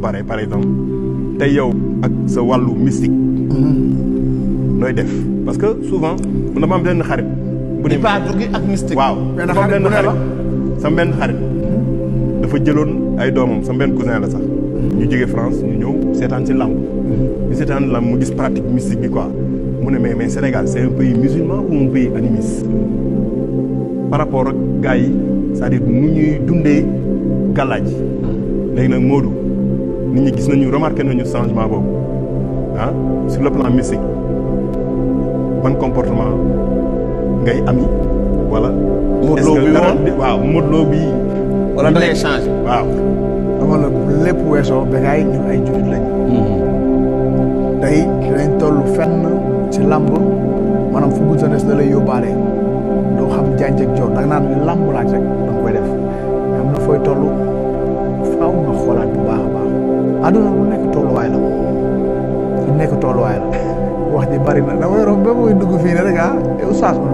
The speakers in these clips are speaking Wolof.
comparer par exemple tey yow ak sa wàllu mystique. nooy def parce que souvent dama am benn xarit. bu ne ak mystique. waaw sama benn xarit sama benn xarit dafa jëloon ay doomam sama benn cousin la sax. ñu jógee France ñu ñëw seetaan si làmb. ñu seetaan làmb mu gis pratique mystique bi quoi mu ne mais Sénégal c'est un pays musulman ou un pays animiste par rapport ak gars yi c'est-à-dire nu ñuy dundee gàllaaj léegi nag Modou nit ñi gis nañu remarqué nañu changement boobu ah sur le plan mystique ban comportement ngay ami wala. Modou Lo bi waaw Modou Lo bi. wala da ngay changé. waaw. dama la lépp weesoo bégaay ñun ay jullit lañ. tey dinañ toll fenn ci làmb maanaam fu mu jeunesse da lay yóbbaale doo xam janj ak joor da nga naan làmb laaj rek da nga koy def am na fooy toll faaw nga xoolaat bu baax a baax. àdduna lu nekk tolluwaay la lu nekk tolluwaay la wax ji bari na dama yoroon ba muy dugg fii ne rek oustaz man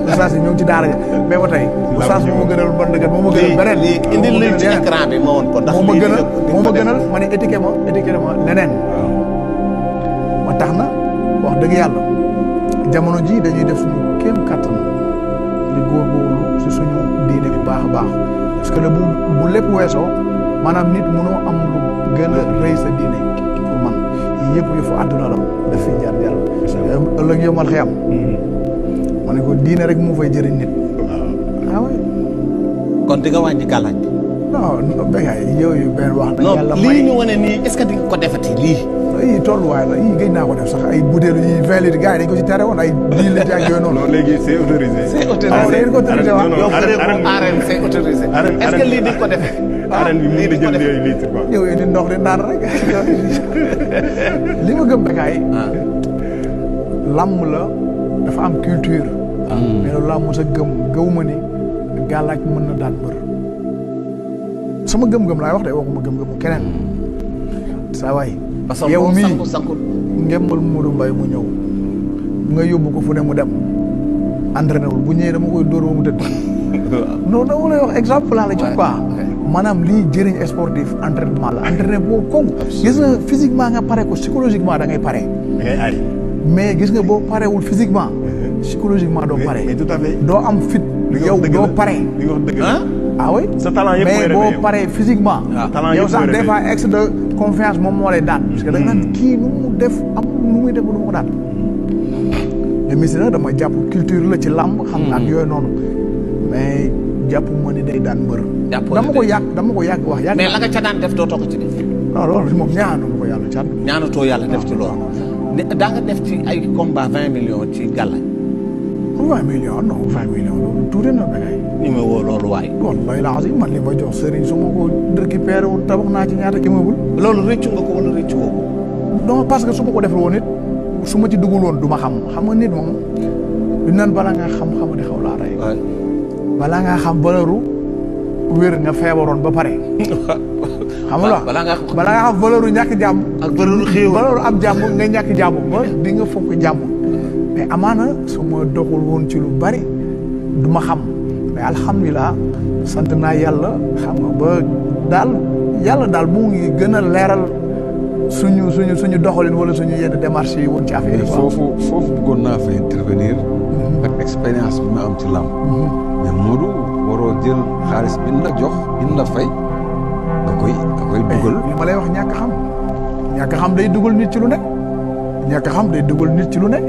oustaz yi ñoo ngi ci daara ja mais ba tey oustaz moo ma gënal ban dëgg moo ma gënal beneen lii indil leen ci écran bi ma woon ko ndax moo ma gënal ma ne étiquette ma leneen ma tax na wax dëgg yàlla jamono ji dañuy def suñu kéem kattan di góorgóorlu si suñu diine bu baax a baax parce que bu lépp weesoo maanaam nit mënoo am lu gën a rëy sa diine pour man yëpp yëfu àdduna la daf fi jar ëllëg yomal xiyam ma ne ko diine rek moo fay jëriñ nit ah oui kon di nga wàññi gàllaaj bi non béykat yooyu benn wax na yàlla may lii ñu wane nii est-ce que di nga ko defati lii yii tolluwaay la yii gëj naa ko def sax ay butéelu yi 20 litres gars yi dañ ko ci tere woon ay 10 litres ak yooyu noonu. non léegi c'est autorisé. c'est autorisé yow arène c'est autorisé. est-ce que lii di ko def. arène bi mu ngi jël yooyu litre quoi. yow indi ndox di naan rek li ma gëm béykat yi. làmb la dafa am culture. mais loolu laa mos a gëwuma ni gàllaaj mën na daan mbër. sama gëm-gëm laay wax de waxuma gëm-gëmu keneen. saa waay. parce que yow mii sankul ngembal Moudou Mbaye mu ñëw nga yóbbu ko fu ne mu dem entraîné wul bu ñëwee dama koy dóor ba mu tëdd. non dama lay wax exemple laa la jox quoi. maanaam lii jëriñ sportif entraînement la entraîné boo koŋ. gis nga physiquement nga pare ko psychologiquement da ngay pare. da ngay ay. mais gis nga boo parewul physiquement. psychologiquement doo pare. mais tout à fait. doo am fit. yow doo pare. li nga wax dëgg la. ah oui sa talent yëpp mais boo paree physiquement. yow sax des fois excès de confiance moom moo lay daan. parce que da nga naan kii nu mu def am nu muy def ba du ma ko daan. mais misi nag dama jàpp culture la ci làmb. xam nga ak yooyu noonu. mais jàpp ma ni day daan mbër. dama ko yàgg wax. mais la nga ca daan def dootoo ko ci def. non loolu moom ñaanu ma ko yàlla cat. ñaanatoo yàlla def ci loolu. daa nga def ci ay combat 20 millions ci gàllaaj. 20 millions non 20 millions loolu tuuti na ba ni ma woo loolu waay. wallahi lazim man li ma jox sëriñ su ma ko récupéré woon tabax naa ci ñaata immeuble. loolu rëccu nga ko wala rëccu ko. non parce que su ma ko defee woon it su ma ci duggul woon du ma xam nga nit moom du naan balaa ngaa xam di xaw laa rey. balaa ngaa xam valeuru wér nga feebaroon ba pare. xam nga balaa ngaa xam valeuru ñàkk jàmm. ak valeuru xéewal valeuru am jàmm nga ñàkk jàmm ba di nga fonk jàmm. mais amaana su ma doxul woon ci lu bari du ma xam. mais alhamdulilah sant naa yàlla xam nga ba daal yàlla daal mu ngi gën a leeral suñu doxalin wala suñu yenn démarches yi woon ci affaire yi. foofu bëggoon naa fa intervenir. ak expérience bi ma am ci làmb. mais Modou waroo jël xaalis bi ñu la jox bi ñu la fay da koy dugal. li ma lay wax ñàkk xam day dugal nit ci lu ne. ñàkk xam day dugal nit ci lu ne.